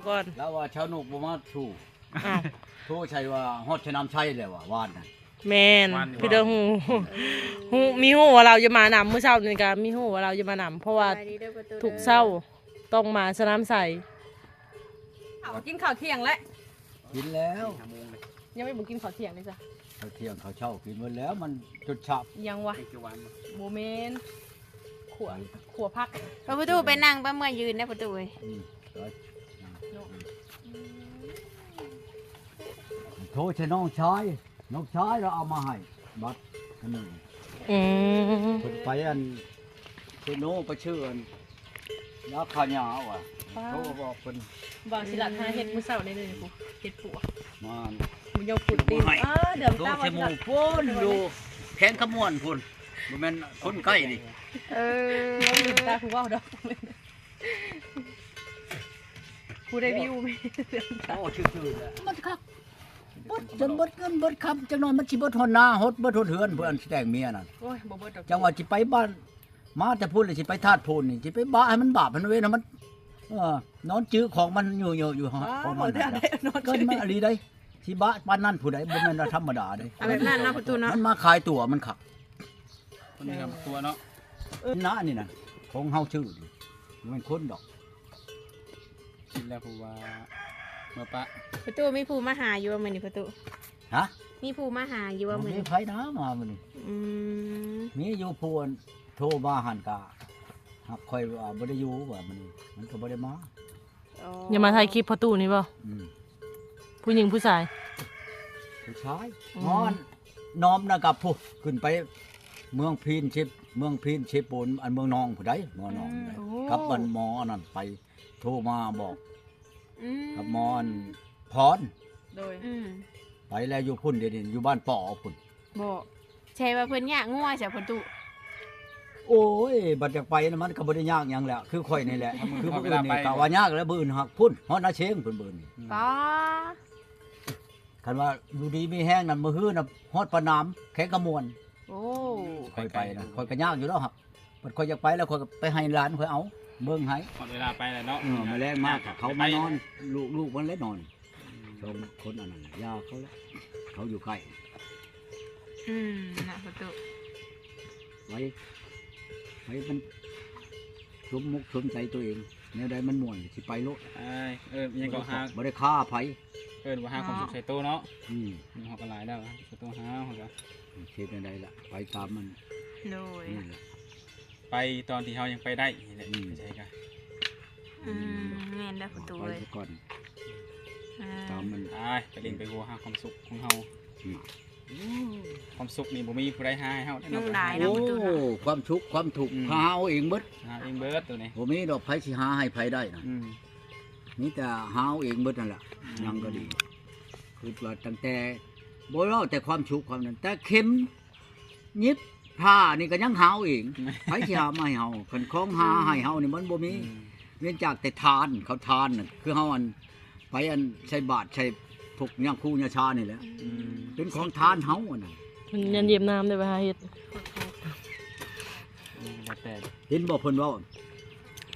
ກ່ອນ ລາວວ່າຊາວນົກບໍ່ມາສູ່ ອ້າວ ໂທໃສ່ວ່າຮອດຊະນຳໄຊແລ້ວວ່າວານນັ້ນ ແມ່ນ ວານນີ້ ພີ່ເດີ ຮູ້ ຮູ້ ມີຮູ້ວ່າລາວຈະມານຳ ມື້ເຊົ້ານີ້ກະມີຮູ້ວ່າລາວຈະມານຳ ເພາະວ່າ ສະບາຍດີເດີປະຕູ ທຸກເຊົ້າຕ້ອງມາຊະນຳໄຊ. ເອົາ ກິນເຂົ້າທ່ຽງແລ້ວ ກິນແລ້ວ ຍັງບໍ່ກິນເຂົ້າທ່ຽງເດ້ຈ້ະ ເຂົ້າທ່ຽງເຂົ້າເຊົ້າກິນໝົດແລ້ວ ມັນຈົດຊາບ ອີ່ຫຍັງວະ ບໍ່ແມ່ນ ຂົ້ວ ຂົ້ວຜັກ ເອີ ປະຕູໄປນັ່ງ ໄປເມືອຢືນໄດ້ປະຕູເອີຍ ອືມ ໄປ ເນາະ ໂທໃສ່ນ້ອງຊາຍ ນ້ອງຊາຍລາວເອົາມາໃຫ້ບັດອັນໜຶ່ງ ອືມ ເພິ່ນໄປອັນເຊໂນ ໄປຊື້ອັນ ຍາຂ້າຫຍ້າວ່າ ປ້າ ໂທບອກເພິ່ນ ບ່າວສິລັດຫາເຫັດມື້ເຊົ້ານີ້ເດີ ເຫັດປົວ ມາ ໝູຍົກປຸ້ນຕີນ ເອີ ເດືອມຕາ ໂທໃສ່ໝູພຸ້ນ ຢູ່ແຂວງຄຳມ່ວນພຸ້ນ ບໍ່ແມ່ນຄົນໃກ້ນີ້ ເອີ ເດືອມຕາຜູ້ເວົ້າດອກ ຜູ້ໄດ້ວິວ ໂອ້ ຊື່ໆ ແຫຼະ ມັນຄັກ ເບິດຈົນເບິດເງິນເບິດຄຳ ຈັກໜ້ອຍມັນຊິເບິດຮອດນາ ເບິດຮອດເຮືອນ ເພື່ອອັນຊິແຕ່ງເມຍນັ້ນ ໂອ້ຍ ບໍ່ເບິດດອກ ຈັ່ງວ່າຊິໄປບ້ານ ມາແຕ່ພຸ້ນລະຊິໄປທາດໂພນນີ້ ຊິໄປບະໃຫ້ມັນບາບໃຫ້ມັນເວນ ໃຫ້ມັນ ເອີ ນອນຈື່ຂອງມັນຢູ່ ຢູ່ ຢູ່ ອໍ ຂອງມັນ ບໍ່ໄດ້ນອນ ເກີດມາອີ່ຫຼີໃດ໋ ຊິບະປານນັ້ນຜູ້ໃດ ບໍ່ແມ່ນວ່າທຳມະດາເດ້ ເອົາແບບນັ້ນເນາະປະຕູເນາະ ມັນມາຂາຍຕົວະ ມັນຄັກ ຄົນນີ້ນຳຕົວະເນາະ ເອີ ນາ ອັນນີ້ນະ ຂອງເຮົາຊື້ນີ້ ບໍ່ແມ່ນຄົນດອກ ຄິດແລ້ວຜູ້ວ່າເມືອປະ ປະຕູ ມີຜູ້ມາຫາຢູ່ບໍ່ມື້ນີ້ປະຕູ ຮະ ມີຜູ້ມາຫາຢູ່ບໍ່ມື້ນີ້ ບໍ່ມີໃຜນະມາມື້ນີ້ ອືມ ມີຢູ່ຜູ້ອັນໂທມາຫັ້ນກະ ຫາກຂ້ອຍວ່າບໍ່ໄດ້ຢູ່ວ່າມື້ນີ້ ມັນກະບໍ່ໄດ້ມາ ອໍ ຢ່າມາຖ່າຍຄລິບພໍ່ຕູ້ນີ້ບໍ່ ອືມ ຜູ້ຍິງຜູ້ຊາຍ ຜູ້ຊາຍ ອືມ ນອນນອມນະກັບຜູ້ຂຶ້ນໄປເມືອງພີນເຊ ເມືອງພີນເຊໂປນ ອັນເມືອງນອງຜູ້ໃດ ເມືອງນອງ ອືມ ກັບອັນໝໍອັນນັ້ນໄປ ໂທມາບອກ ອືມ ກັບໝໍອັນພອນ ໂດຍ ອືມ ໄປແລ້ວຢູ່ພຸ້ນ ດຽວນີ້ຢູ່ບ້ານປໍພຸ້ນ ບໍ່ ໃຊ່ວ່າເພິ່ນຍາກງົວຊະພໍ່ຕູ້ ໂອ້ຍ ບັດຢາກໄປນະ ມັນກະບໍ່ໄດ້ຍາກຫຍັງແຫຼະ ຄືຂ້ອຍນີ້ແຫຼະ ຄືມື້ອື່ນນີ້ກະວ່າຍາກແລ້ວ ມື້ອື່ນຮອດພຸ້ນ ຮອດນາເຊງພຸ້ນ ມື້ອື່ນນີ້ ອືມ ປາ ຄັນວ່າຢູ່ດີມີແຮງນັ້ນ ມື້ຮືນນະ ຮອດປານາມ ແຂວງຄຳມ່ວນ ໂອ້ ຂ້ອຍໄປນະ ຂ້ອຍກະຍາກຢູ່ແລ້ວ ຫາກ ບັດຂ້ອຍຢາກໄປແລ້ວ ຂ້ອຍກະໄປໃຫ້ຫຼານຂ້ອຍເອົາເບິ່ງໃຫ້ ຮອດເວລາໄປແລ້ວເນາະ ເອີ ມາແລງມາເຂົາມານອນ ລູກໆມັນແຫຼະນອນ ອືມ ສອງຄົນອັນນັ້ນ ຢ່າເຂົາແຫຼະ ເຂົາຢູ່ໃກ້ ອືມ ນະປະຕູ ໄປ ໄປມັນສົມມຸກສົມໃຈໂຕເອງ ແນວໃດມັນມ່ວນຊິໄປໂລດ ເອີ ອີ່ຫຍັງກະຫາ ບໍ່ໄດ້ຄາໃຜ ເອີ້ນວ່າຫາຄວາມສຸກໃສ່ໂຕເນາະ ອືມ ເຮົາກະຫຼາຍແລ້ວ ໃສ່ໂຕຫາເຮົາກະ ເຮັດແນວໃດລະ ໄປຕາມມັນ ໂດຍ ນີ້ແຫຼະ ໄປຕອນທີ່ເຮົາຍັງໄປໄດ້ນີ້ແຫຼະ ອືມ ໃສ່ກະ ອືມ ແມ່ນແລ້ວປະຕູເອີຍ ໄປກ່ອນ ອ່າ ຕາມມັນ ໄປ ໄປຫຼິ້ນໄປຫົວຫາຄວາມສຸກຂອງເຮົາ ອືມ ຄວາມສຸກນີ້ບໍ່ມີຜູ້ໃດຫາໃຫ້ເຮົາໄດ້ ໂອ້ ຄວາມສຸກຄວາມທຸກ ອືມ ຫາເອົາເອງເບິດ ຫາເອງເບິດໂຕນີ້ ບໍ່ມີດອກໃຜຊິຫາໃຫ້ໃຜໄດ້ນະ ອືມ ມີແຕ່ຫາເອົາເອງເບິດຫັ້ນແຫຼະ ອືມ ຫຍັງກະດີ ຄິດວ່າຕັ້ງແຕ່ ບໍ່ເວົ້າແຕ່ຄວາມສຸກຄວາມນັ້ນ ແຕ່ເຂັມ ຫຍິບ ຜ້ານີ້ກະຍັງຫາເອົາເອງ ໃຜຊິຫາມາໃຫ້ເຮົາ ຄັນຂອງຫາໃຫ້ເຮົານີ້ມັນບໍ່ມີ ອືມ ເວັ້ນຈາກແຕ່ທານ ເຂົາທານນະ ຄືເຮົາອັນ ໄປອັນໃສ່ບາດໃສ່ພວກຍາຄູຍາຊານີ້ແຫຼະ ອືມ ເປັນຂອງທານເຮົາອັນນັ້ນ ມັນຍັນຢຽບນ້ຳໄດ້ໄປຫາເຮັດ ອືມ ແລ້ວແຕ່ ເຫັນບໍ່ເພິ່ນເວົ້າ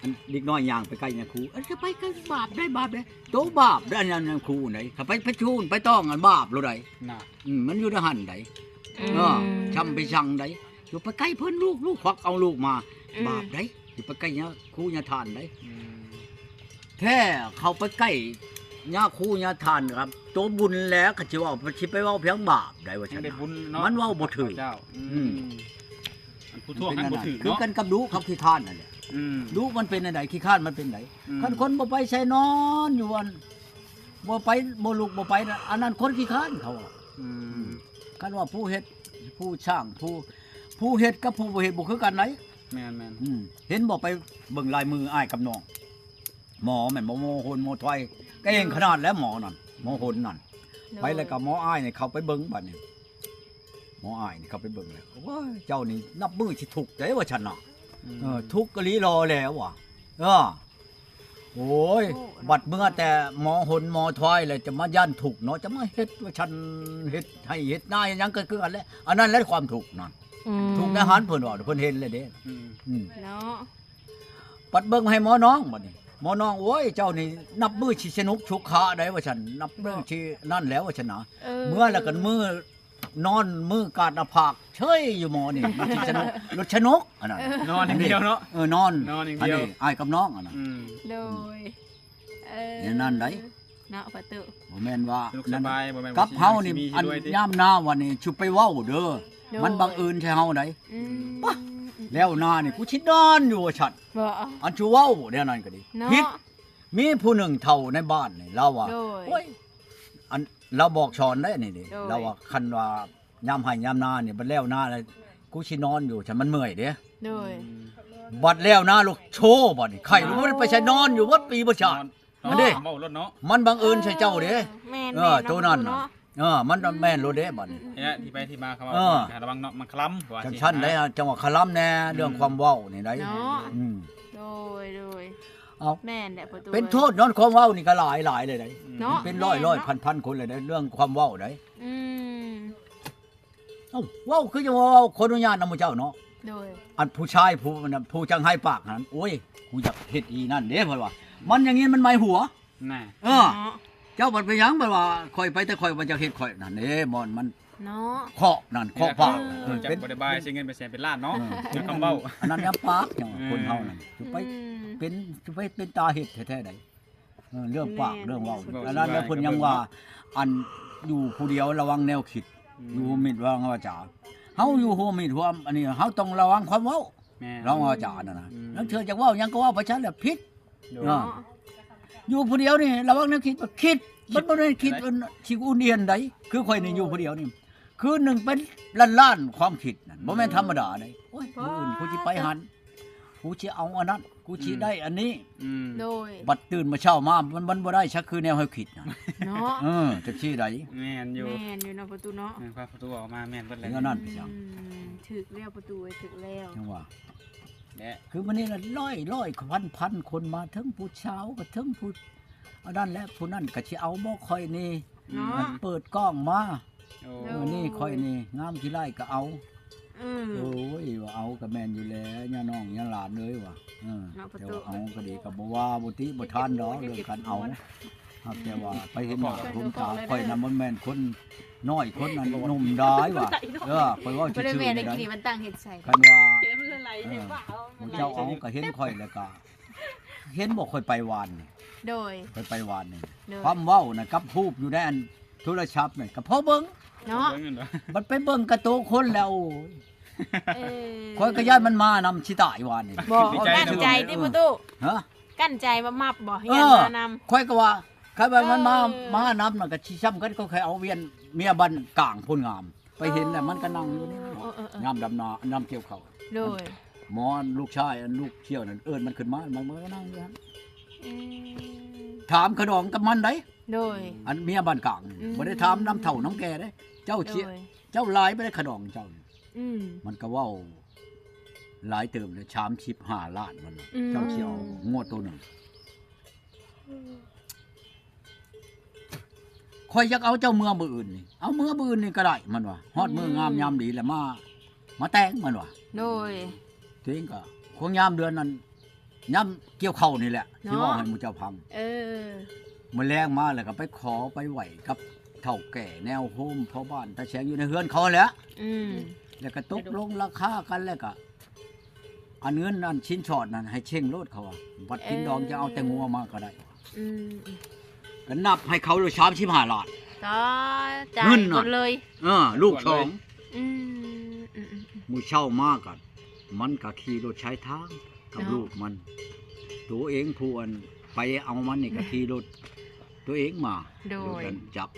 ອັນເດັກນ້ອຍຍ່າງໄປໃກ້ຍາຄູ ອັນຈະໄປໃກ້ບາບໄດ໋ ບາບໄດ໋ ໂຕບາບໄດ໋ ອັນຍາຄູໄດ໋ ຖ້າໄປ ໄປຊູນໄປຕ້ອງ ອັນບາບໂລດໄດ໋ ນະ ອືມ ມັນຢູ່ໃນຫັ້ນໄດ໋ ອືມ ເອີ ຊ່ຳໄປຊັງໄດ໋ ຢ່າໄປໃກ້ເພິ່ນ ລູກ ລູກ ຄວັກເອົາລູກມາ ອືມ ບາບໄດ໋ ຢ່າໄປໃກ້ຍາຄູຍາທ່ານໄດ໋ ອືມ ແທ້ເຂົ້າໄປໃກ້ຍາຄູຍາທ່ານ ໂຕບຸນແລ້ວ ຄັນຊິເວົ້າ ຊິໄປເວົ້າພຽງບາບໄດ໋ວ່າຊັ້ນ ຍັງໄດ້ບຸນເນາະ ມັນເວົ້າບໍ່ຖືກ ເຈົ້າ ອືມ ອືມ ອັນຜູ້ທວງຫັ້ນບໍ່ຖືກ ຄື ເນາະ ຄືກັນກັບດຸເຂົາຂີ້ຄ້ານນັ້ນແຫຼະ ອືມ ດຸມັນເປັນແນວໃດ ຂີ້ຄ້ານມັນເປັນໃດ ອືມ ຄັນຄົນບໍ່ໄປໃສ ນອນຢູ່ອັນ ບໍ່ໄປ ບໍ່ລຸກບໍ່ໄປນະ ອັນນັ້ນຄົນຂີ້ຄ້ານເຂົາວ່າ ອືມ ຄັນວ່າຜູ້ເຮັດ ຜູ້ສ້າງ ຜູ້ ຜູ້ເຮັດກັບຜູ້ບໍ່ເຮັດບໍ່ຄືກັນໃດ໋ ແມ່ນໆ ອືມ ເຫັນບໍ່ ໄປເບິ່ງລາຍມືອ້າຍກັບນ້ອງ ໝໍແມ່ນບໍ່ ໝໍຫົນ ໝໍຖວາຍ ເກັ່ງຂະໜາດແລ້ວໝໍນັ້ນ ໝໍຫົນນັ້ນ ໂດຍ ໄປແລ້ວກະໝໍອ້າຍນີ້ເຂົ້າໄປເບິ່ງບັດນີ້ ໝໍອ້າຍນີ້ເຂົ້າໄປເບິ່ງແລ້ວ ໂອ້ຍ ເຈົ້ານີ້ນັບມື້ຊິທຸກໃດ໋ວ່າຊັ້ນນະ ອືມ ເອີ ທຸກອີ່ຫຼີລໍແລ້ວວ່າ ເອີ ໂອ້ຍ ໂອ້ ບັດເມື່ອແຕ່ໝໍຫົນ ໝໍຖວາຍແລ້ວ ຈະມາຢ້ານທຸກເນາະ ຈະມາເຮັດວ່າຊັ້ນ ເຮັດໄຮ່ເຮັດນາຫຍັງກະຄືກັນແຫຼະ ອັນນັ້ນແຫຼະຄວາມທຸກນັ້ນ ອືມ ທຸກໃນຫັ້ນເພິ່ນເວົ້າ ເພິ່ນເຫັນແລ້ວເດ້ ອືມ ອືມ ເນາະ ບັດເບິ່ງໃຫ້ໝໍນ້ອງບັດນີ້ ໝໍນ້ອງ ໂອ້ຍ ເຈົ້ານີ້ນັບມື້ຊິສະໜຸກສຸກຄະໄດ໋ວ່າຊັ້ນ ນັບມື້ຊິນັ້ນແລ້ວວ່າຊັ້ນນະ ເອີ ເມື່ອແລ້ວກັນມື້ນອນ ມື້ກາດໜ້າຜາກເຊີຍຢູ່ໝໍນີ້ ມັນຊິສະໜຸກ ລົດສະໜຸກອັນນັ້ນ ນອນຢ່າງດຽວເນາະ ເອີ ນອນ ນອນຢ່າງດຽວ ອັນນີ້ອ້າຍກັບນ້ອງອັນນັ້ນ ອືມ ໂດຍ ເອີ ແນວນັ້ນໄດ໋ ເນາະປະຕູ ບໍ່ແມ່ນວ່າ ສະໜຸກສະບາຍ ບໍ່ແມ່ນວ່າ ກັບເຮົານີ້ ຊິມີ ອັນ ຊິລວຍຕິ ຍາມໜ້າວັນນີ້ ຊຸໄປເວົ້າເດີ ໂດຍ ມັນບັງເອີນໃສ່ເຮົາໄດ໋ ອືມ ປະ ແລ້ວໜ້ານີ້ ກູຊິນອນຢູ່ວ່າຊັ້ນ ບໍ່ ອັນຊຸເວົ້າແນວນັ້ນກໍດີ ເນາະ ຜິດ ມີຜູ້ໜຶ່ງເຖົ້າໃນບ້ານນີ້ ລາວວ່າ ໂດຍ ໂອ້ຍ ອັນ ລາວບອກສອນໄດ໋ອັນນີ້ນີ້ ໂດຍ ລາວວ່າ ຄັນວ່າຍາມໄຮ່ຍາມນານີ້ ບັດແລ້ວນາແລ້ວ ກູຊິນອນຢູ່ຊັ້ນ ມັນເມື່ອຍເດ້ ໂດຍ ອືມ ບັດແລ້ວນາລູກໂຊ ບັດນີ້ ໄຂ້ ເນາະ ບໍ່ໄດ້ໄປໃສ ນອນຢູ່ເບິດປີເບິດຊາດ ນອນ ອັນນີ້ ເວົ້າໂລດເນາະ ມັນບັງເອີນໃສ່ເຈົ້າເດ້ ເອີ ເອີ ແມ່ນໆ ໂຕນັ້ນນະ ເນາະ ເອີ ມັນ ອືມ ແມ່ນໂລດເດ້ບັດນີ້ ເອີ ທີ່ໄປທີ່ມາຄຳເວົ້າ ເອີ ຕ້ອງລະວັງເນາະ ມັນຄະລຳວ່າ ຈັ່ງຊັ້ນໄດ໋ ຈັ່ງວ່າຄະລຳແດ່ ອືມ ເລື່ອງຄວາມເວົ້ານີ້ໄດ໋ ເນາະ ອືມ ໂດຍ ໂດຍ ເອົ້າ ແມ່ນແຫຼະປະຕູ ເປັນໂທດຍ້ອນຄວາມເວົ້ານີ້ກໍຫຼາຍໆເລີຍໄດ໋ ເນາະ ເປັນຮ້ອຍໆ ແມ່ນເນາະ ພັນໆ ຄົນເລີຍໄດ໋ ເລື່ອງຄວາມເວົ້າໄດ໋ ອືມ ເອົ້າ ເວົ້າຄືຈະເວົ້າ ຂໍອະນຸຍາດນຳໝູ່ເຈົ້າເນາະ ໂດຍ ອັນຜູ້ຊາຍຜູ້ນັ້ນ ຜູ້ຈັ່ງໄຮ້ປາກຫັ້ນ ໂອ້ຍ ກູຢາກເຮັດອີ່ນັ້ນເດ້ ເພິ່ນວ່າ ມັນຢ່າງນີ້ມັນໝາຍຫົວ ນະ ເອີ ເນາະ ເຈົ້າບັດເປັນຫຍັງ ບັດວ່າຂ້ອຍໄປ ແຕ່ຂ້ອຍວ່າຢາກເຮັດຂ້ອຍ ນັ້ນເດ້ ບ່ອນມັນ ເນາະ ເຄາະນັ້ນ ເຄາະປາກ ເອີ ເອີ ເປັນ ບໍ່ໄດ້ບາຍ ເສຍເງິນໄປແສນເປັນລ້ານເນາະ ເອີ ເປັນຄຳເວົ້າ ອັນນັ້ນຍາມປາກ ເອີ ຄົນເຮົານັ້ນ ຊິໄປ ອືມ ເປັນ ຊິໄປເປັນຕາເຮັດແທ້ໆໃດ໋ ເອີ ເລື່ອງປາກ ແມ່ນ ເລື່ອງເວົ້າ ແມ່ນ ອັນນັ້ນແຫຼະ ເພິ່ນຍັງວ່າ ອັນ ຢູ່ຜູ້ດຽວລະວັງແນວຄິດ ອືມ ຢູ່ຮ່ວມມິດຮ່ວມວາຈາ ເຮົາຢູ່ຮ່ວມມິດຮ່ວມ ອັນນີ້ ເຮົາຕ້ອງລະວັງຄວາມເວົ້າ ແມ່ນ ລະວັງວາຈານັ້ນນະ ອືມ ລາງເທື່ອຈະເວົ້າຫຍັງກໍເວົ້າໄປຊັ້ນແຫຼະ ຜິດ ໂດຍ ເນາະ ຢູ່ຜູ້ດຽວນີ້ລະວັງແນວຄິດ ຄິດ ມັນບໍ່ໄດ້ຄິດ ຄິດ ອັນຊິອຸ່ນອຽນໃດ ຄືຂ້ອຍນີ້ ອືມ ຢູ່ຜູ້ດຽວນີ້ ຄືນໜຶ່ງເປັນລ້ານໆ ຄວາມຄິດນັ້ນ ອືມ ບໍ່ແມ່ນທຳມະດາເດ້ ໂອ້ຍ ມື້ອື່ນກູຊິໄປຫັ້ນ ກູຊິເອົາອັນນັ້ນ ກູຊິໄດ້ອັນນີ້ ອືມ ໂດຍ ບັດຕື່ນມາເຊົ້າມາ ມັນ ມັນບໍ່ໄດ້ສັກຄືແນວເຮົາຄິດນະ ເນາະ ເອີ ຈັ່ງຊີ້ໃດ໋ ແມ່ນຢູ່ ແມ່ນຢູ່ເນາະປະຕູເນາະ ແມ່ນ ພະປະຕູອອກມາແມ່ນເບິດແຫຼະ ແນວນັ້ນ ອືມ ເນາະ ຖືກແລ້ວປະຕູເອີຍ ຖືກແລ້ວ ຈັ່ງວ່າ ແລະ ຄືມື້ນີ້ລະຮ້ອຍໆ ພັນໆ ຄົນມາ ເຖິງຜູ້ສາວກໍເຖິງຜູ້ອັນນັ້ນແຫຼະ ຜູ້ນັ້ນກໍຊິເອົາບໍ່ຂ້ອຍນີ້ ເນາະ ເປີດກ້ອງມາ ໂອ້ ມື້ນີ້ຂ້ອຍນີ້ງາມຂີ້ລ້າຍກໍເອົາ ອືມ ໂອ້ຍ ວ່າເອົາກໍແມ່ນຢູ່ແຫຼະ ຍານ້ອງຍາຫຼານເອີຍວ່າ ເອີ ເນາະ ແຕ່ວ່າເອົາກໍດີກໍບໍ່ວ່າບໍ່ຕິບໍ່ທານດອກເລື່ອງການເອົາ ຫາກແຕ່ວ່າໄປເຫັນໜ້າເຫັນຕາ ຂ້ອຍນະມັນແມ່ນຄົນນ້ອຍ ຄົນນັ້ນໜຸ່ມດາຍວ່າ ເອີ ຂ້ອຍເວົ້າຊື່ໆນີ້ໄດ໋ ຄັນວ່າ ເອີ ເຈົ້າເອົາກໍເຫັນຂ້ອຍແລ້ວກໍ ເຫັນບໍ່ ຂ້ອຍໄປວານນີ້ ໂດຍ ຂ້ອຍໄປວານນີ້ ໂດຍ ຄວາມເວົ້ານະກັບຮູບຢູ່ໃນອັນໂທລະສັບນີ້ກໍພໍເບິ່ງເນາະ ເບິ່ງນັ້ນເນາະ ບັດໄປເບິ່ງກະໂຕຄົນແລ້ວ ໂອ້ຍ ເອີ ຂ້ອຍກໍຢ້ານມັນມານຳຊິຕາຍວານນີ້ ບໍ່ ກັ້ນໃຈຕິປະຕູ ຮະ ກັ້ນໃຈວ່າມັບບໍ່ ເອີ ຢ້ານມານຳ ຂ້ອຍກໍວ່າ ຄັນວ່າມັນມາ ເອີ ມານຳນະກໍຊິຊ້ຳກັນ ກໍຄ່ອຍເອົາວຽນເມຍບ້ານກາງພຸ້ນງາມ ໄປເຫັນແລ້ວມັນກໍນັ່ງຢູ່ນີ້ ເອີ ເອີ ເອີ ຍາມດຳນາ ຍາມກ່ຽວເຂົ້າ ໂດຍ ໝໍ ອັນລູກຊາຍ ອັນລູກສ່ຽວນັ້ນ ເອີ້ນມັນຂຶ້ນມາ ມັນ ມັນກໍນັ່ງຢູ່ຫັ້ນ ອືມ ຖາມຂະດອງກັບມັນໄດ໋ ໂດຍ ອັນເມຍບ້ານກາງ ອືມ ບໍ່ໄດ້ຖາມນຳເຖົ້ານຳແກ່ເດ້ ເຈົ້າຊິ ໂດຍ ເຈົ້າຫຼາຍໄປໄດ້ຂະດອງເຈົ້າ ອືມ ມັນກໍເວົ້າຫຼາຍເຕີບເລີຍ ສາມສິບຫ້າລ້ານ ມັນວ່າ ອືມ ເຈົ້າຊິເອົາງົວໂຕໜຶ່ງ ຂ້ອຍຢາກເອົາເຈົ້າເມືອມື້ອື່ນນີ້ ເອົາເມືອມື້ອື່ນນີ້ກໍໄດ້ ມັນວ່າ ຮອດມື້ງາມຍາມດີແລ້ວມາ ມາແຕ່ງ ມັນວ່າ ໂດຍ ຕົວເອງກໍຄົງຍາມເດືອນນັ້ນ ຍາມກ່ຽວເຂົ້ານີ້ແຫຼະ ເນາະ ຊິເວົ້າໃຫ້ໝູ່ເຈົ້າຟັງ ເອີ ມື້ແລງມາແລ້ວກໍໄປຂໍໄປໄຫວ້ກັບເຖົ້າແກ່ແນວໂຮມພໍ່ບ້ານຕາແສງຢູ່ໃນເຮືອນເຂົາຫັ້ນແຫຼະ ອືມ ແລ້ວກໍຕົກລົງລາຄາກັນ ແລ້ວກໍ ອັນເງິນອັນສິນສອດນັ້ນໃຫ້ເຊັງໂລດ ເຂົາວ່າ ບັດກິນດອງ ເອີ ຈະເອົາແຕ່ງົວມາກໍໄດ້ ອືມ ກໍນັບໃຫ້ເຂົາໂລດ ສາມສິບຫ້າລ້ານ ກໍຈ່າຍເງິນນັ້ນ ໝົດເລີຍ ເອີ ລູກສອງ ອືມ ອືມ ອືມ ມື້ເຊົ້າມາກໍ ມັນກໍຂີ່ລົດສາຍທາງກັບ ເນາະ ລູກມັນ ຕົວເອງຜູ້ອັນໄປເອົາມັນນີ້ກໍ ອືມ ຂີ່ລົດ ຕົວເອງມາ ໂດຍ ລົດອັນຈັກ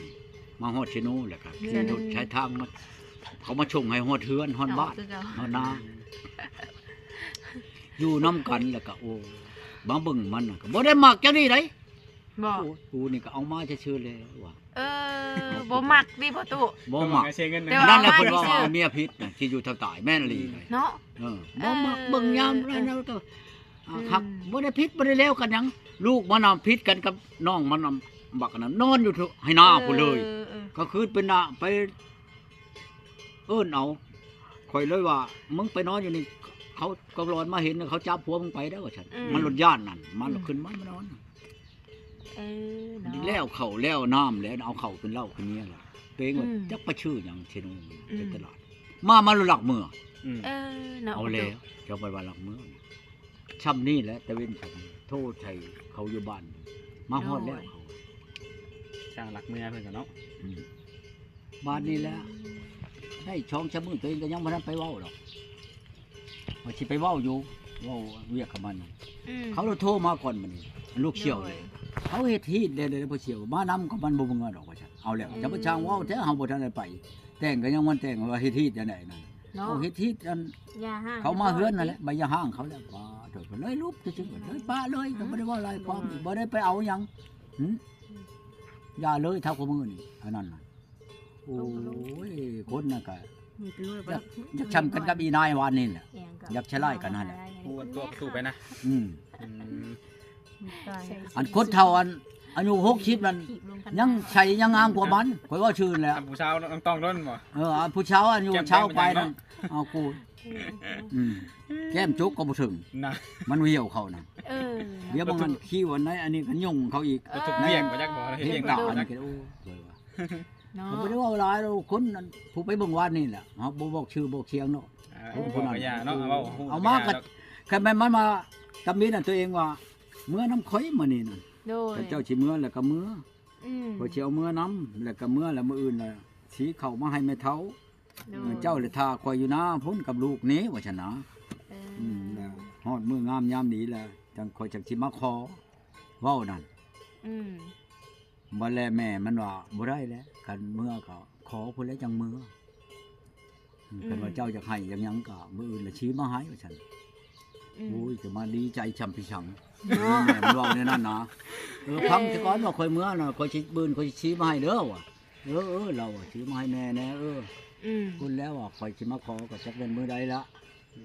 ມາຮອດເຊໂນ ແລ້ວກໍ ແມ່ນ ຂີ່ລົດສາຍທາງມາ ເຂົາມາສົ່ງໃຫ້ຮອດເຮືອນຮອດບ້ານ ເນາະ ຮອດນາ ຢູ່ນຳກັນ ແລ້ວກໍ ໂອ້ ມາເບິ່ງມັນນະ ກໍບໍ່ໄດ້ມັກຈັ່ງນີ້ໃດ໋ ບໍ່ ໂອ້ ກູນີ້ກໍເອົາມາຊື່ໆແລ້ວວ່າ ເອີ ບໍ່ມັກຕິພໍ່ຕູ້ ບໍ່ມັກ ເສຍເງິນ ແຕ່ວ່າ ນັ້ນແຫຼະ ເພິ່ນວ່າເອົາເມຍຜິດນະ ທີ່ຢູ່ທາງໃຕ້ ແມ່ນອີ່ຫຼີ ອືມ ເນາະ ເອີ ບໍ່ມັກ ເອີ ເບິ່ງຍາມ ເອີ ນັ້ນກໍ ອ່າ ອືມ ຄັກ ບໍ່ໄດ້ຜິດບໍ່ໄດ້ແລ້ວກັນຫຍັງ ລູກມັນນະຜິດກັນກັບນ້ອງມັນນະ ບັກອັນນັ້ນນອນຢູ່ໄຮ່ນາພຸ້ນເລີຍ ເອີ ເອີ ກາງຄືນເປັນນາ ໄປເອີ້ນເອົາ ຂ້ອຍເລີຍວ່າ ມຶງໄປນອນຢູ່ນີ້ ເຂົາກໍຫຼອນມາເຫັນ ເຂົາຈັບຜົວມຶງໄປແລ້ວວ່າຊັ້ນ ອືມ ມັນລົດຢ້ານນັ້ນ ມັນ ອືມ ຂຶ້ນມາ ມັນນອນ ເອີ ເນາະ ແລ້ວເຂົ້າແລ້ວນ້ຳແລ້ວ ເອົາເຂົ້າເປັນເຫຼົ້າຂຶ້ນເມຍແລ້ວ ໂຕເອງວ່າ ອືມ ຈັກໄປຊື້ຫຍັງເຊໂນ ອືມ ໃນຕະຫຼາດ ມາ ມາລັກເມືອ ອືມ ເອີ ເນາະ ເອົາແລ້ວ ເຈົ້າໄປວ່າລັກເມືອ ຊ່ຳນີ້ແຫຼະ ຕາເວັນຊ່ຳນີ້ ໂທໃສ່ເຂົາຢູ່ບ້ານ ມາຮອດແລ້ວ ໂດຍ ເຂົາ ຊ່າງລັກເມືອເພິ່ນກໍເນາະ ອືມ ບາດນີ້ແຫຼະ ໄດ້ສອງສາມມື້ ໂຕເອງກໍຍັງບໍ່ທັນໄປເວົ້າດອກ ວ່າຊິໄປເວົ້າຢູ່ ເວົ້າວຽກກັບມັນ ອືມ ເຂົາໂທມາກ່ອນບັດນີ້ ລູກສ່ຽວ ໂດຍ ນີ້ ເຂົາເຮັດຮີດແລ້ວ ແລ້ວຜູ້ສ່ຽວມານຳກໍມັນບໍ່ເມືອດອກວ່າຊັ້ນ ເອົາແລ້ວ ອືມ ຈະໄປຊ່າງເວົ້າແທ້ ເຮົາບໍ່ທັນໄດ້ໄປ ແຕ່ງກໍຍັງມັນແຕ່ງ ວ່າເຮັດຮີດຈັ່ງໃດນັ້ນ ເນາະ ເອົາເຮັດຮີດອັນ ເຂົາມາເຮືອນນັ້ນແຫຼະ ໃບຢາຮ້າງເຂົາແຫຼະ ປາໂທດ ເລີຍຫຼຸບຊື່ໆ ເລີຍປະເລີຍ ອືມ ກໍບໍ່ໄດ້ເວົ້າຫຼາຍຄວາມ ໂດຍ ບໍ່ໄດ້ໄປເອົາຫຍັງ ຫຶ ຢ່າເລີຍ ເທົ່າກວ່າມື້ນີ້ ອັນນັ້ນນະ ໂອ້ຍ ຄົນນັ້ນກະ ຢາກ ຢາກຊ່ຳກັນກັບອີນາຍວານນີ້ແຫຼະ ຢາກຊະລາຍກັນຫັ້ນແຫຼະ ຜູ້ອັນຕົວະປະຕູໄປນະ ອືມ ອືມ ອັນຄົນເຖົ້າອັນອາຍຸຫົກສິບນັ້ນ ຍັງໃສຍັງງາມກວ່າມັນ ຂ້ອຍເວົ້າຊື່ແລ້ວ ອັນຜູ້ສາວຕ້ອງໆໂດນບໍ່ ເອີ ອັນຜູ້ສາວອາຍຸຊາວປາຍນັ້ນ ເອົາກູ ອືມ ແກ້ມຈົກກໍບໍ່ເຖິງ ມັນຫວ່ຽວເຂົ້ານະ ເອີ ດຽວບາງອັນຄິວອັນໃດ ອັນນີ້ກໍຫຍຸ້ງເຂົາອີກ ທຸກວຽກບໍ່ຈັກບໍ່ເຮັດວຽກ ໂອ້ຍ ເນາະ ກໍບໍ່ໄດ້ເວົ້າຫຼາຍດອກ ຄົນນັ້ນ ຜູ້ໄປເບິ່ງວານນີ້ແຫຼະ ເຮົາບໍ່ບອກຊື່ບອກສຽງເນາະ ເອີ ຄົນຜູ້ນັ້ນ ເອົາມາກໍ ຄັນແມ່ນມັນມາຕຳໜິນະຕົວເອງວ່າ ເມືອນຳຂ້ອຍມື້ນີ້ນະ ໂດຍ ຄັນເຈົ້າຊິເມືອແລ້ວກໍເມືອ ອືມ ຂ້ອຍຊິເອົາເມືອນຳ ແລ້ວກໍເມືອ ແລ້ວມື້ອື່ນລະຊິເຂົ້າມາໃຫ້ແມ່ເຖົ້າ ໂດຍ ເຈົ້າລະຖ້າຂ້ອຍຢູ່ນາພຸ້ນກັບລູກນີ້ ວ່າຊັ້ນນະ ເອີ ອືມ ແລ້ວຮອດມື້ງາມຍາມດີແລ້ວ ຈັ່ງ ຂ້ອຍຈັ່ງຊິມາຂໍ ເວົ້ານັ້ນ ອືມ ບັດແລະແມ່ມັນວ່າ ບໍ່ໄດ້ແລ້ວ ຄັນເມືອກໍຂໍພຸ້ນແຫຼະຈັ່ງເມືອ ອືມ ຄັນວ່າເຈົ້າຢາກໃຫ້ຢາກຫຍັງກໍມື້ອື່ນລະຊີ້ມາໃຫ້ ວ່າຊັ້ນ ອືມ ໂອ້ຍ ຈະມາດີໃຈຊ່ຳພິສັງ ເນາະ ແມ່ມັນເວົ້າແນວນັ້ນນະ ເອີ ເອີ ຟັງແຕ່ກ່ອນວ່າຂ້ອຍເມືອນະ ຂ້ອຍຊິ ມື້ອື່ນຂ້ອຍຊິຊີ້ມາໃຫ້ເດີ ວ່າ ເອີ ເອີ ລາວວ່າຊື້ມາໃຫ້ແມ່ແດ່ ເອີ ອືມ ພຸ້ນແລ້ວວ່າຂ້ອຍຊິມາຂໍກໍຈັກແມ່ນມື້ໃດລະ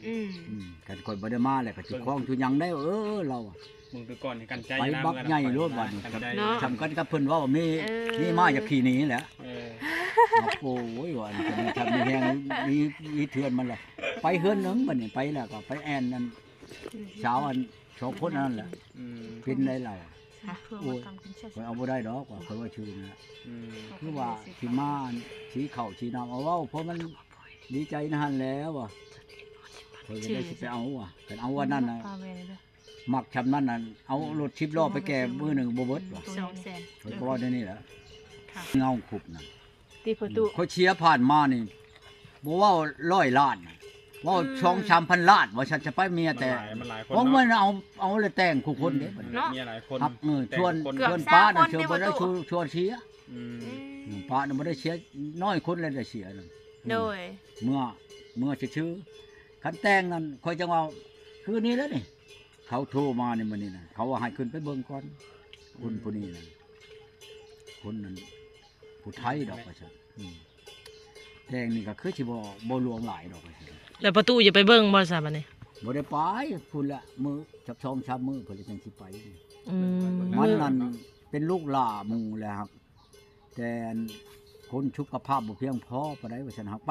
ອືມ ອືມ ຄັນຂ້ອຍບໍ່ໄດ້ມາແລ້ວກໍຊິຄອງຈຸຫຍັງໄດ້ ເອີ ເອີ ລາວວ່າ ເບິ່ງແຕ່ກ່ອນໃຫ້ກັນໃຈ ໄປບັກໃຫຍ່ໂລດບັດນີ້ ເນາະ ຊ່ຳກັນກັບເພິ່ນເວົ້າ ມີ ເອີ ມີມາຢາກຂີ້ໜີແຫຼະ ເອີ ໂອ້ຍ ວ່າອັນນີ້ ຄັນມີແຮງ ມີ ມີເຮືອນມັນລະ ໄປເຮືອນໜຶ່ງບັດນີ້ ໄປແລ້ວກໍໄປແອ່ນນັ້ນ ສາວອັນສອງຄົນນັ້ນແຫຼະ ອືມ ເປັນໄດ້ລາວ ໂອ້ຍ ຂ້ອຍເອົາບໍ່ໄດ້ດອກວ່າ ຂ້ອຍວ່າຊື່ນະ ອືມ ຄືວ່າຊິມາຊີ້ເຂົ້າຊີ້ນ້ຳ ເອົາເວົ້າ ເພາະມັນດີໃຈໃນຫັ້ນແຫຼະວ່າ ຂ້ອຍກໍໄດ້ຊິໄປເອົາວ່າ ຄັນເອົາອັນນັ້ນນະ ມັກຊ່ຳນັ້ນນັ້ນ ເອົາລົດສິບລໍ້ໄປແກ່ມື້ໜຶ່ງບໍ່ເບິດວ່າ ສອງແສນ ຂ້ອຍກໍເວົ້າແນວນີ້ແຫຼະ ເງົາຄຸບນັ້ນ ຕິພໍ່ຕູ້ ຂ້ອຍເສຍຜ່ານມານີ້ ບໍ່ເວົ້າຮ້ອຍລ້ານ ເວົ້າ ອືມ ສອງສາມພັນລ້ານ ວ່າຊັ້ນ ຈະໄປເມຍແຕ່ ມັນຫຼາຍ ມັນຫຼາຍຄົນ ຂອງມັນເນາະ ເອົາ ເອົາແລ້ວແຕ່ງຄູ່ຄົນເດ້ ອືມ ເນາະ ເມຍຫຼາຍຄົນ ຮັກ ເອີ ຊວນ ແຕ່ງຄົນ ເກືອບຊາວຄົນ ຊວນປ້ານະ ເຊື່ອບໍ່ໄດ້ ຊວນເສຍ ອືມ ອືມ ປ້ານະບໍ່ໄດ້ເສຍນ້ອຍຄົນແລ້ວໄດ້ເສຍນັ້ນ ໂດຍ ເມື່ອ ເມື່ອຊື່ໆ ຄັນແຕ່ງນັ້ນ ຂ້ອຍຈັ່ງວ່າ ຄືນີ້ແຫຼະນີ້ ເຂົາໂທມາໃນມື້ນີ້ນະ ເຂົາວ່າໃຫ້ຂຶ້ນໄປເບິ່ງກ່ອນ ຄົນຜູ້ນີ້ນະ ຄົນນັ້ນ ຜູ້ໄທດອກວ່າຊັ້ນ ອືມ ແຕ່ງນີ້ກໍຄືຊິບໍ່ ບໍ່ຫຼວງຫຼາຍດອກວ່າຊັ້ນ ແລ້ວປະຕູຈະໄປເບິ່ງບໍ່ຊະບັດນີ້? ບໍ່ໄດ້ໄປ ພຸ້ນແຫຼະ ມື້ຈັກສອງສາມມື້ພຸ້ນແຫຼະ ຈັ່ງຊິໄປ ອືມ ມັນນັ້ນເປັນລູກຫຼ້າໝູ່ແຫຼະ ແຕ່ອັນຄົນສຸຂະພາບບໍ່ພຽງພໍປານໃດວ່າຊັ້ນ ຫາກໄປ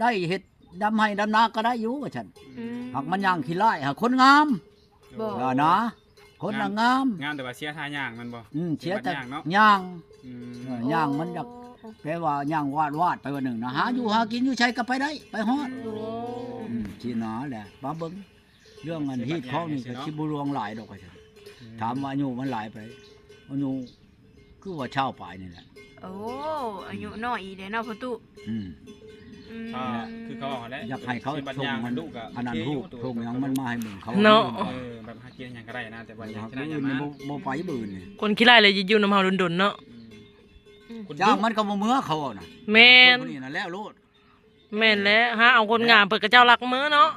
ໄດ້ເຮັດດຳໄຮ່ດຳນາກໍໄດ້ຢູ່ວ່າຊັ້ນ ອືມ ຫາກມັນຍ່າງຂີ້ລ້າຍ ຫາກຄົນງາມ ບໍ່ ວ່ານະ ຄົນນະງາມ ງາມ ແຕ່ວ່າເສຍທ່າຍ່າງແມ່ນບໍ່? ອືມ ເສຍແຕ່ ເສຍບາດຍ່າງເນາະ ຍ່າງ ອືມ ເອີ ຍ່າງມັນຢາກ ໂອ້ ແປວ່າຍ່າງວາດໆ ໄປວ່າໜຶ່ງນະ ອືມ ຫາຢູ່ຫາກິນຢູ່ໃສກໍໄປໄດ້ ໄປຮອດ ໂອ້ ອືມ ຊິໜາແຫຼະ ມາເບິ່ງ ເລື່ອງອັນຮີດຄອງນີ້ກໍຊິບໍ່ຫຼວງຫຼາຍດອກວ່າຊັ້ນ ອືມ ຖາມວ່າອາຍຸມັນຫຼາຍປານໃດ ອາຍຸ ຄືວ່າຊາວປາຍນີ້ແຫຼະ ໂອ້ ອາຍຸນ້ອຍອີກແລ້ວເນາະພໍ່ຕູ້ ອືມ ອືມ ອ່າ ຄືເຂົາເວົ້າຫັ້ນແຫຼະ ຢາກໃຫ້ເຂົາສົ່ງອັນນັ້ນ ຮູບສົ່ງຫຍັງມັນມາໃຫ້ເບິ່ງ ເຂົາເນາະ ເອີ ແບບຫາກິນຫຍັງກໍໄດ້ນະ ແຕ່ວ່າຢາກ ມື້ອື່ນນີ້ບໍ່ ບໍ່ໄປມື້ອື່ນນີ້ ຄົນຂີ້ລ້າຍແຫຼະ ຢູ່ນຳເຮົາດົນໆເນາະ ອືມ ອືມ ຈ້າງມັນກໍບໍ່ເມືອ ເຂົາເວົ້ານະ ແມ່ນ ຄົນນີ້ນະ ແລ້ວໂລດ ແມ່ນແຫຼະ ຫາເອົາຄົນງາມ ເພິ່ນກະເຈົ້າລັກເມືອເນາະ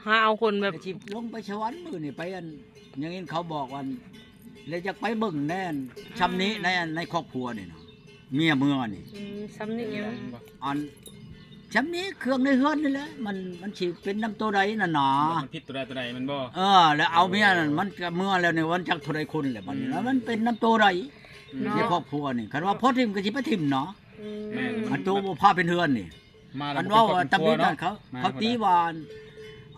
ຫາເອົາຄົນແບບ ຊິລົງໄປສະຫວັນມື້ນີ້ ໄປອັນ ຍັງເຫັນເຂົາບອກອັນ ແລ້ວຢາກໄປເບິ່ງແນ່ ອືມ ຊ່ຳນີ້ ໃນ ໃນຄອບຄົວນີ້ນະ ເມຍເມືອນີ້ ອືມ ຊ່ຳນີ້ແຫຼະ ອັນ ຊ່ຳນີ້ ເຄື່ອງໃນເຮືອນນີ້ແຫຼະ ມັນ ມັນຊິເປັນນຳໂຕໃດນັ້ນນະ ມັນຜິດໂຕໃດໂຕໃດແມ່ນບໍ່? ເອີ ແລ້ວເອົາເມຍນັ້ນ ໂອ້ ມັນກະເມືອແລ້ວນີ້ ມັນຈັກເທົ່າໃດຄົນແຫຼະບັດນີ້ນະ ອືມ ມັນເປັນນຳໂຕໃດ ອືມ ໃນຄອບຄົວນີ້ ຄັນວ່າພໍຖິ້ມກໍຊິໄປຖິ້ມເນາະ ອືມ ແມ່ນ ອັນໂຕບໍ່ພາເປັນເຮືອນນີ້ ມາແລ້ວ ອັນເວົ້າວ່າຕຳອິດນັ້ນ ເຂົາ ມາ ເຂົາຕີວ່າ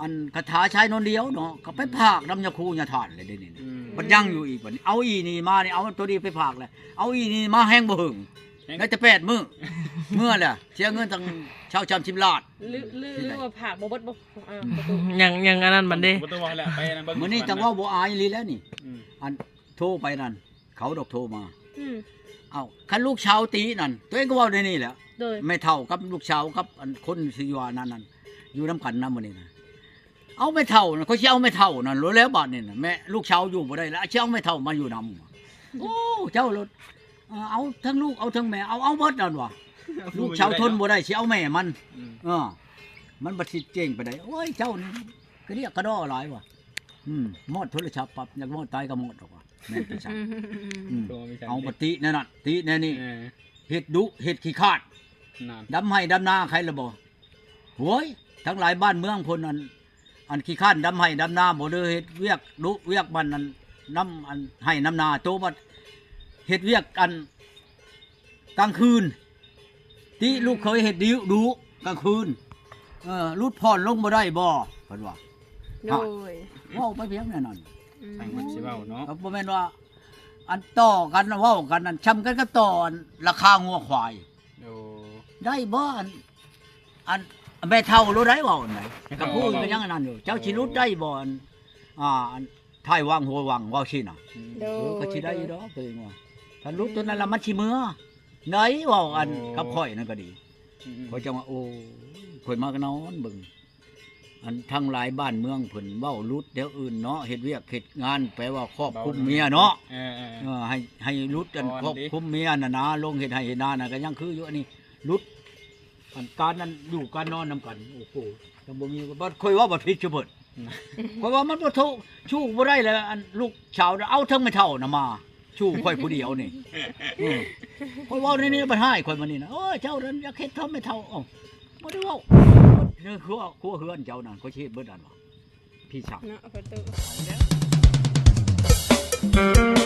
ອັນຄາຖາຊາຍນວນດຽວເນາະ ກໍໄປພາກນຳຍາຄູຍາທ່ານເລີຍເດນີ້ນະ. ອືມ ບັດຍັງຢູ່ອີກ ບັດນີ້ເອົາອີ່ນີ້ມານີ້ ເອົາໂຕນີ້ໄປພາກແລ້ວ ເອົາອີ່ນີ້ມາແຮງບໍ່ເຖິງ ແຮງ ໄດ້ແຕ່ແປດມື້ ເມື່ອແຫຼະ ເສຍເງິນຕັ້ງຊາວສາມສິບລ້ານ ຫຼື ຫຼື ຫຼືວ່າພາກບໍ່ເບິດບໍ່? ອາ ອືມ ປະຕູ ຍັງ ຍັງອັນນັ້ນມັນເດ້ ປະຕູວ່າແຫຼະ ໄປນັ້ນເບິ່ງ ມື້ນີ້ຈັ່ງເວົ້າບໍ່ອາຍອີ່ຫຼີແລ້ວນີ້. ອືມ ອັນໂທໄປນັ້ນ ເຂົາດອກໂທມາ. ອືມ ເອົ້າ ຄັນລູກສາວຕິນັ້ນ ຕົວເອງກໍເວົ້າໃນນີ້ແຫຼະ ໂດຍ ແມ່ເຖົ້າກັບລູກສາວກັບອັນຄົນທີ່ຢູ່ອັນນັ້ນນັ້ນ ຢູ່ນຳກັນນຳມື້ນີ້ນະ ເອົາແມ່ເຖົ້ານະ ຂ້ອຍຊິເອົາແມ່ເຖົ້ານັ້ນໂລດແລ້ວ ບາດນີ້ນະ ແມ່ລູກສາວຢູ່ບໍ່ໄດ້ແລ້ວ ຊິເອົາແມ່ເຖົ້າມາຢູ່ນຳ. ໂອ້ ເຈົ້າໂລດ ເອີ ເອົາທັງລູກເອົາທັງແມ່ ເອົາ ເອົາເບິດນັ້ນວ່າ ລູກສາວທົນບໍ່ໄດ້ ຊິເອົາແມ່ມັນ. ອືມ ເອີ ມັນບັດຊິເກັ່ງປານໃດ ໂອ້ຍ ເຈົ້ານີ້ກະດຽກກະດໍ້ຫຼາຍວ່າ. ອືມ ມອດໂທລະສັບປັບ ຢາກມອດຕາຍກໍມອດດອກວ່າ ແມ່ນຈັ່ງຊັ້ນ. ອືມ ອືມ ເອົາມາຕິແນວນັ້ນ ຕິແນວນີ້ ເອີ ເຮັດດຸ ເຮັດຂີ້ຄ້ານ ດຳໄຮ່ດຳນາໃຄລະບໍ່? ໂຫຍ ທັງຫຼາຍບ້ານເມືອງພຸ້ນ ອັນ ອັນຂີ້ຄ້ານດຳໄຮ່ດຳນາບໍ່ ຫຼືເຮັດວຽກດຸວຽກມັນ ອັນ ນຳ ອັນ ໄຮ່ນຳນາ ໂຕບັດເຮັດວຽກ ອັນ ກາງຄືນ ຕິລູກເຂີຍເຮັດດິ ດຸກາງຄືນ ເອີ ຫຼຸດຜ່ອນລົງບໍ່ໄດ້ບໍ່ ເພິ່ນວ່າ. ໂດຍ ເວົ້າໄປພຽງແນວນັ້ນ ອືມ ໃຜມັນຊິເວົ້າເນາະ ກໍບໍ່ແມ່ນວ່າ ອັນຕໍ່ກັນເວົ້າກັນນັ້ນ ຊ່ຳກັນກັບຕໍ່ອັນລາຄາງົວຄວາຍ. ໂອ້ ໄດ້ບໍ່ ອັນ ອັນແມ່ເຖົ້າໂລດໄດ້ເວົ້າອັນໃດ ແມ່ເຖົ້າ ກັບຜູ້ອື່ນກໍຍັງອັນນັ້ນຢູ່ ເຈົ້າຊິຫຼຸດໄດ້ບໍ່ ອັນ ອ່າ ອັນ ທ້າຍວັງຫົວວັງ ເວົ້າຊີ້ນະ. ອືມ ໂດຍ ເອີ ກໍຊິໄດ້ຢູ່ດອກ ໂດຍ ຕົວເອງວ່າ ຄັນຫຼຸດຕົວນັ້ນລະມັນຊິເມືອ ໄດ້ເວົ້າອັນ ໂອ້ ກັບຂ້ອຍນັ້ນກໍດີ. ອືມ ຂ້ອຍຈັ່ງວ່າ ໂອ້ ຂ້ອຍມາກໍນອນເບິ່ງ ອັນທັງຫຼາຍບ້ານເມືອງເພິ່ນເວົ້າຫຼຸດແນວອື່ນເນາະ ເຮັດວຽກເຮັດງານ ແປວ່າຄອບຄຸມເມຍເນາະ. ເອີ ເອີ ເອີ ໃຫ້ ໃຫ້ຫຼຸດອັນຄອບຄຸມເມຍຫັ້ນນະ ລົງເຮັດໄຮ່ເຮັດນານັ້ນ ກໍຍັງຄືຢູ່ ອັນນີ້ຫຼຸດ ອັນການນັ້ນຢູ່ການນອນນຳກັນ ໂອ້ໂຫ ຍັງບໍ່ມີ ບັດຂ້ອຍເວົ້າບັດຜິດຊະເບິດ. ອືມ ຂ້ອຍວ່າມັນບໍ່ໂທ ສູ້ບໍ່ໄດ້ແລ້ວ ອັນລູກສາວນະ ເອົາທັງແມ່ເຖົ້ານະມາ ສູ້ຂ້ອຍຜູ້ດຽວນີ້. ເອີ ຂ້ອຍເວົ້າໃນນີ້ບັດຮ້າຍຂ້ອຍມານີ້ນະ ເອີ ເຈົ້ານັ້ນຢາກເຮັດທຳແມ່ເຖົ້າ ເອົ້າ ບໍ່ໄດ້ເວົ້າ ເຮືອ ຄົວ ຄົວເຮືອນເຈົ້ານັ້ນ ຂ້ອຍຊິເຮັດເບິດອັນວ່າ ພີ່ສາວເນາະ ປະຕູ.